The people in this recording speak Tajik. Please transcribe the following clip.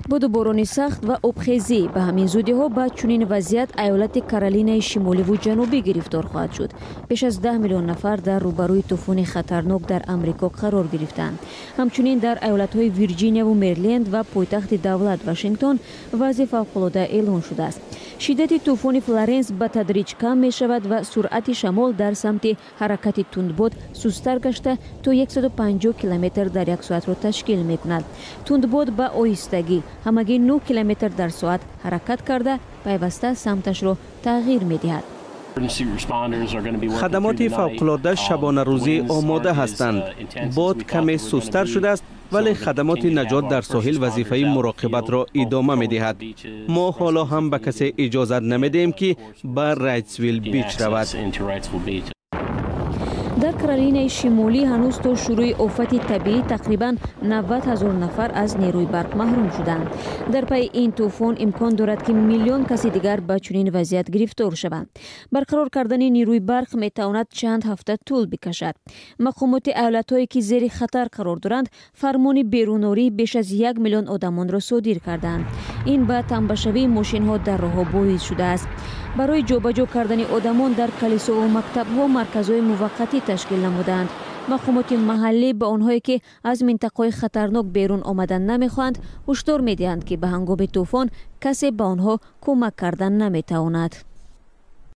Боду борони сахт ва обхезӣ. Ба ҳамин зудиҳо ба чунин вазъият айолати Каролинаи Шимоливу Ҷанубӣ гирифтор хоҳад шуд. Беш аз 10 миллион нафар дар рӯбарӯи тӯфони хатарнок дар Амрико қарор гирифтаанд. Ҳамчунин дар айолатҳои Вирҷинияву Мериленд ва пойтахти давлат Вашингтон вазъи фавқулода эълон шудааст. Шиддати тӯфони Флоренс ба тадриҷ кам мешавад ва суръати шамол дар самти ҳаракати тундбод сусттар гашта, то 150 километр дар як соатро ташкил мекунад. Тундбод ба оҳистагӣ, ҳамагӣ 9 километр дар соат, ҳаракат карда, пайваста самташро тағйир медиҳад. Хадамоти фавқулода шабонарӯзӣ омода ҳастанд. Бод каме сустар шудааст, вале хадамоти наҷот дар соҳил вазифаи муроқибатро идома медиҳад. Мо ҳоло ҳам ба касе иҷозат намедиҳем, ки ба Райтсвилл Бич равад. Дар Каролинаи Шимолӣ ҳанӯз то шурӯи офати табиӣ тақрибан 90 ҳазор нафар аз нерӯи барқ маҳрум шуданд. Дар пайи ин тӯфон имкон дорад, ки миллион каси дигар ба чунин вазъият гирифтор шаванд. Барқарор кардани нерӯи барқ метавонад чанд ҳафта тӯл бикашад. Мақомоти аёлатҳое, ки зери хатар қарор доранд, фармони берунории беш аз 1 миллион одамонро содир кардаанд. Ин ба тамбашавии мошинҳо дар роҳҳо боис шудааст. Барои ҷобаҷо кардани одамон дар калисову мактабҳо марказҳои муваққатӣ ташкил намуданд. Мақомоти маҳаллӣ ба онҳое, ки аз минтақаҳои хатарнок берун омадан намехоҳанд, ҳушдор медиҳанд, ки ба ҳангоми тӯфон касе ба онҳо кӯмак кардан наметавонад.